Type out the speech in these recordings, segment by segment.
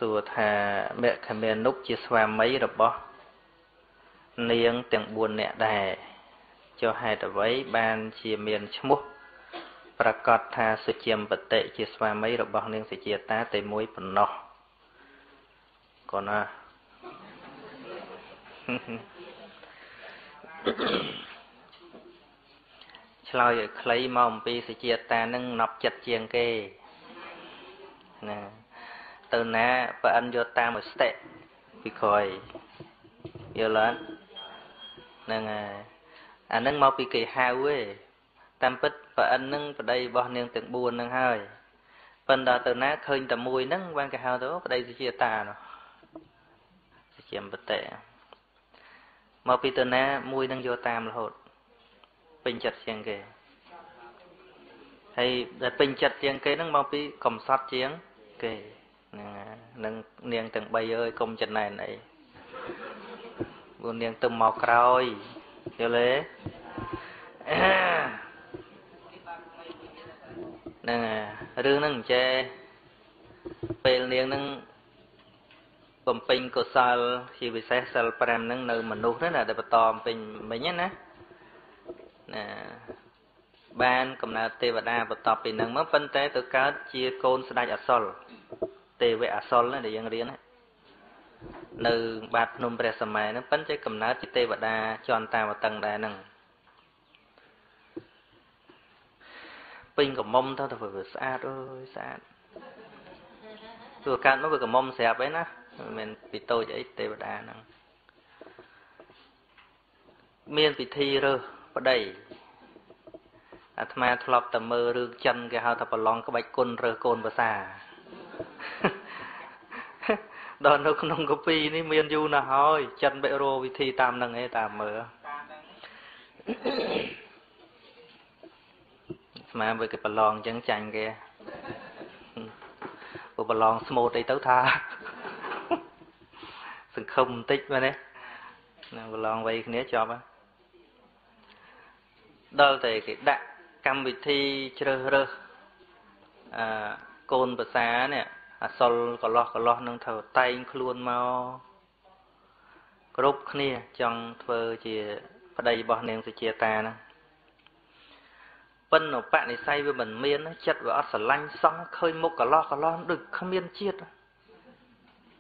ួរថាមគ្គមានុបជាស្វាមីរបស់នាងទាំង4នាក់ដែរចុះហេតុអ្វីបានជាមានឈ្មោះប្រកាសថាសុជាមបតិជាស្វាមីរបស់នាងសុជាតាតែមួយប៉ុណ្ណោះកូនណាឆ្លើយឲ្យខ្លីមកអំពីសុជាតានឹងណប់ចិត្តជាងគេណាទៅណាប្រអិនយកតាមឲ្យស្តិពីក្រោយយល់អត់ហ្នឹងហើយអាហ្នឹងមកពីគេហៅឯងតាមពិតប្រអិនហ្នឹងប្តីរបស់នាងទាំង4ហ្នឹងហើយប៉ុន្តែទៅណាឃើញតែមួយហ្នឹងបានគេហៅទៅប្តីសុជាតានោះសុជាមបតិមកពីទៅណាមួយហ្នឹងយកតាមរហូតពេញចិត្តជាងគេហើយដែលពេញចិត្តជាងគេហ្នឹងមកពីកំសត់ជាងគេហ្នឹងនឹងនាងទាំង3អើយកុំចំណែនអីព្រោះនាងទៅមកក្រោយយល់ទេហ្នឹងរឿងហ្នឹងចេះពេលនាងហ្នឹងបំពេញកុសលជាពិសេសសិល5ហ្នឹងនៅមនុស្សហ្នឹងណាដែលបន្តបំពេញមិញណាណាបានកំណើតទេវតាបន្តពីហ្នឹងមកប៉ុន្តែទៅកើតជាកូនស្ដេចអសុរទេវអសុរណាដែលយើងរៀននៅបាតភ្នំព្រះសម័យហ្នឹងប៉ុន្តែកំណើតជាទេវតាចន្តាវតឹងដែរហ្នឹងពេញកំមុំទៅទៅវាស្អាតអើយស្អាតព្រោះកើតមកវាកំមុំស្រាប់ឯណាមិនមែនពីតូចអីទេវតាហ្នឹងមានពិធីរើសប្តីអាត្មាធ្លាប់តែមើលរឿងចិនគេហៅថាប្រឡងក្បាច់គុណរើសកូនភាសាដល់នៅក្នុងកាពីនេះមានយូរណាស់ហើយចិនបិរោវិធីតាមហ្នឹងឯងតាមមើលស្មានវាគេប្រឡងអញ្ចឹងចាញ់គេព្រោះប្រឡងស្មូតអីទៅថាសង្ឃឹមបន្តិចមែនទេណាប្រឡងវ័យគ្នាចប់ដល់តែគេដាក់កម្មវិធីជ្រើសរើសអឺកូនភាសានេះអសុលកលោះកលោះនឹងត្រូវតែងខ្លួនមកគ្រប់គ្នាចង់ធ្វើជាប្តីរបស់នាងសុជាតាហ្នឹងប៉ុន្តែបនិស័យវាមិនមានចិត្តវាអត់ស្រឡាញ់សោះឃើញមុខកលោះកលោះដូចគ្មានជាតិ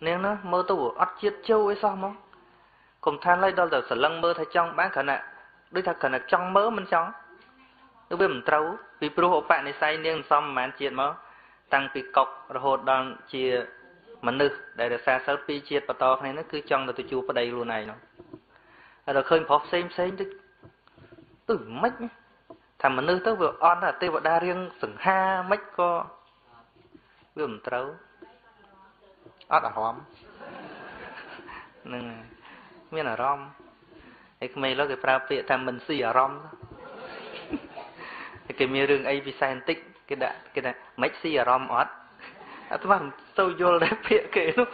នាងណាមើលទៅអត់ជាតិជោអីសោះហ្មងកុំថាឡើយដល់តែស្រឡឹងមើលថាចង់បានគ្រាន់តែដូចថាគ្រាន់តែចង់មើលមិនចង់ទៅវាមិនត្រូវពីព្រោះឧបនិស្ស័យនាងសំប្រហែលជាតិមកតាំងពីកុករហូតដល់ជាមនុស្សដែលរក្សាសិលពីរជាតិបន្តគ្នានោះគឺចង់ទៅជួបប្តីខ្លួនឯងនោះហើយដល់ឃើញប្រុសផ្សេងផ្សេងទៅទៅមិនថាមនុស្សទៅវាអន់ទេវតារៀងសង្ហាមិនក៏វាមិនត្រូវអត់អារម្មណ៍ហ្នឹងមានអារម្មណ៍ហើយក្មេងឡើយគេប្រើពាក្យថាមិនស៊ីអារម្មណ៍គេមានរឿងអីពិសេសបន្តិចគេដាក់គេថាមិនស៊ីអារម្មណ៍អត់អាត្មាមិនសូវយល់ដែរពាក្យគេនោះ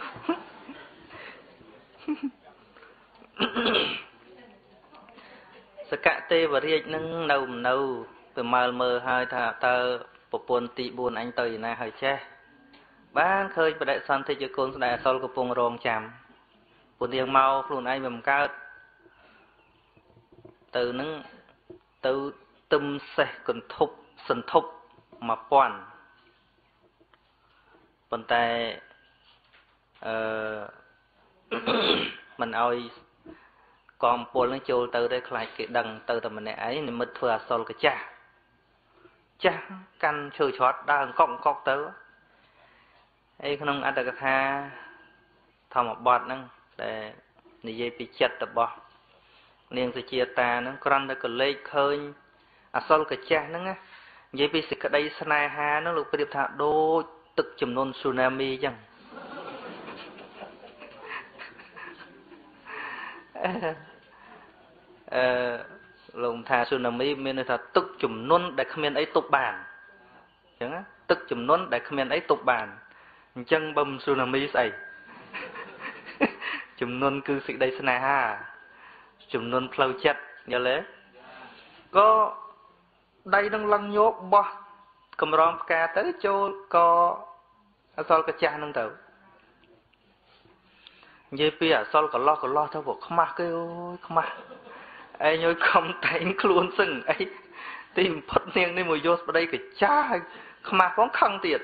សកទេវរាជនឹងនៅនៅទៅមើលមើលហើយថាតើប្រពន្ធទី4អញទៅឯណាហើយចេះបានឃើញបដិសន្ធិជាកូនស្ដេចអសុរកំពុងរងចាំពួកនាងមកខ្លួនឯងវាមិនកើតទៅនឹងទៅទឹមសេះកន្ធប់សន្ធប់1000ប៉ុន្តែអឺមិនឲ្យកងពលនឹងចូលទៅទេខ្លាចគេដឹងទៅតែម្នាក់ឯងនិមិត្តធ្វើអសុរកចាស់ចាស់កាន់ឈើច្រត់ដើរអង្គកអង្គកទៅអីក្នុងអត្តកថាធម្មបទហ្នឹងដែលនិយាយពីចិត្តរបស់នាងសុជាតាហ្នឹងគ្រាន់តែក៏លេចឃើញអសុរកចាស់ហ្នឹងណានិយាយពីសេចក្តីស្នេហាហ្នឹងលោកប្រៀបថាដូចទឹកជំនន់ស៊ូណាមីអញ្ចឹងអឺលោកថាស៊ូណាមីមានន័យថាទឹកជំនន់ដែលគ្មានអីទប់បានអញ្ចឹងណាទឹកជំនន់ដែលគ្មានអីទប់បានអញ្ចឹងបើមិនស៊ូណាមីស្អីជំនន់គឺសេចក្តីស្នេហាជំនន់ផ្លូវចិត្តយល់ទេក៏ដៃនឹងឡើងញោកបោះកម្រងផ្កាទៅចូលកអសល់កាចាស់ហ្នឹងទៅ និយាយពីអសល់កន្លោះកន្លោះទៅពួកខ្មាស់គេអូយខ្មាស់ឯងឲ្យខំតែងខ្លួនសឹងអីទីបំផុតនាងនេះមកយកប្តីកចាស់ខ្មាស់ផងខឹងទៀត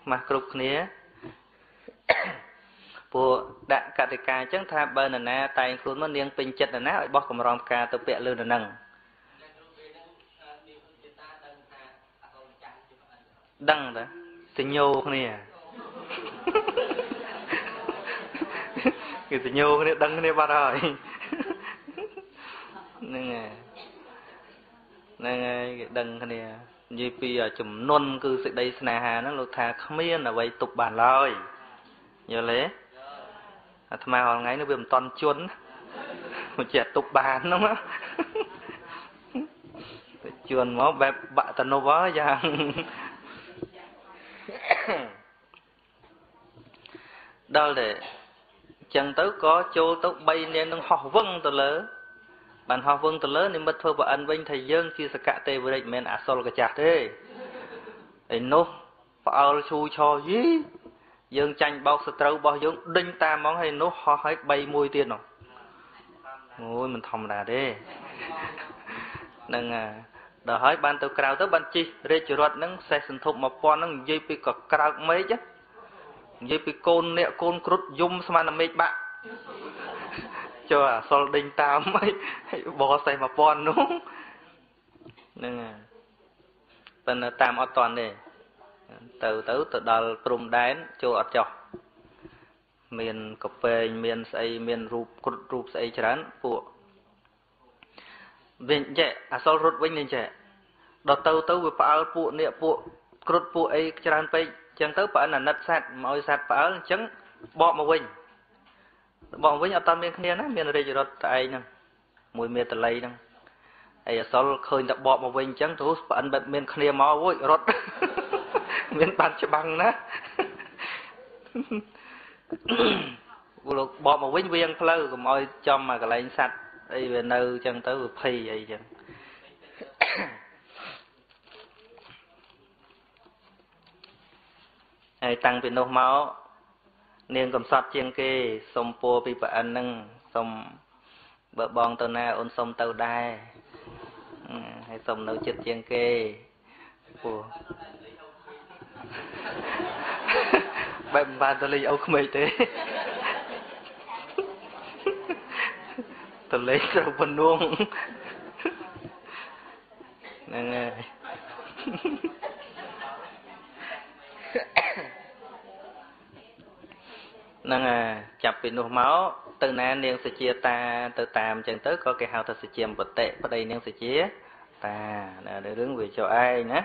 ខ្មាស់គ្រប់គ្នាពួកដាក់កតិកាអញ្ចឹងថាបើនរណាតែងខ្លួនមកនាងពេញចិត្តនរណាឲ្យបោះកម្រងផ្កាទៅពាក់លើនរនឹងដឹងតាសញ្ញោគ្នាគេសញ្ញោគ្នាដឹងគ្នាបាត់ហើយហ្នឹងហើយហ្នឹងហើយគេដឹងគ្នានិយាយពីចំនួនគឺសេចក្តីស្នេហាហ្នឹងលោកថាគ្មានអ្វីទប់បានឡើយយល់ទេអាត្មារាល់ថ្ងៃនេះវាមិនតន់ជន់មកចេះទប់បានហ្នឹងទៅជន់មកបែបបាក់តនុបហើយយ៉ាងដល់តែចឹងទៅក៏ចូលទៅ3នាងនឹងហោះវឹងទៅលើបានហោះវឹងទៅលើនិមិត្តធ្វើប្រអិនវិញថាយើងជាសកទេវរាជមិនមែនអសុរកចាស់ទេឯនោះផ្អើលឈូឆយីយើងចាញ់បោកសត្រូវរបស់យើងដេញតាមហ្មងហើយនោះហោះឲ្យ3មួយទៀតនោះអូយមិនធម្មតាទេហ្នឹងដល់ហើយបានទៅក្រៅទៅបានជិះរាជរថហ្នឹងសេះសន្ធប់1000ហ្នឹងនិយាយពីកក្រើកមេឃនិយាយពីកូនអ្នកកូនគ្រុឌយំស្មានតែមេឃបាក់ចូលអាសុលដេញតាមអីបសេះ1000នោះហ្នឹងប៉ុន្តែតាមអត់តាន់ទេទៅទៅទៅដល់ព្រំដែនចូលអត់ចោះមានកពែងមានស្អីមានរូបគ្រុឌរូបស្អីច្រើនពួកវិញចេះអសុលរត់វិញនេះចេះដល់ទៅទៅវាផ្អើលពួកនេះពួកគ្រុឌពួកអីច្រើនពេកចឹងទៅប្រអិនអាណិតសัตว์មកឲ្យសัตว์ផ្អើលអញ្ចឹងបកមកវិញបកវិញអត់តាន់មានគ្នាណាមានរាជរថតែឯងហ្នឹងមួយមេតល័យហ្នឹងអីអសុលឃើញតែបកមកវិញអញ្ចឹងទៅប្រអិនបែបមានគ្នាមកអូយរត់មានបានច្បាំងណាលោកបកមកវិញវៀងផ្លូវកុំឲ្យចំមកកន្លែងសัตว์អីវានៅអញ្ចឹងទៅវាភ័យអីអញ្ចឹងហើយតាំងពីនោះមកនាងកំសត់ជាងគេសុំពួរពីប្រអិនហ្នឹងសុំបើបងទៅណាអូនសុំទៅដែរហើយសុំនៅចិត្តជាងគេពួរបែបមិនបានទៅលេងអូក្មេកទេទៅលេងត្រូវពនួងហ្នឹងហើយហ្នឹងហើយចាប់ពីនោះមកទៅណានាងសុជាតាទៅតាមអញ្ចឹងទៅក៏គេហៅថាសុជាមបតិប្តីនាងសុជាតាណារឿងវាចុះឯងណា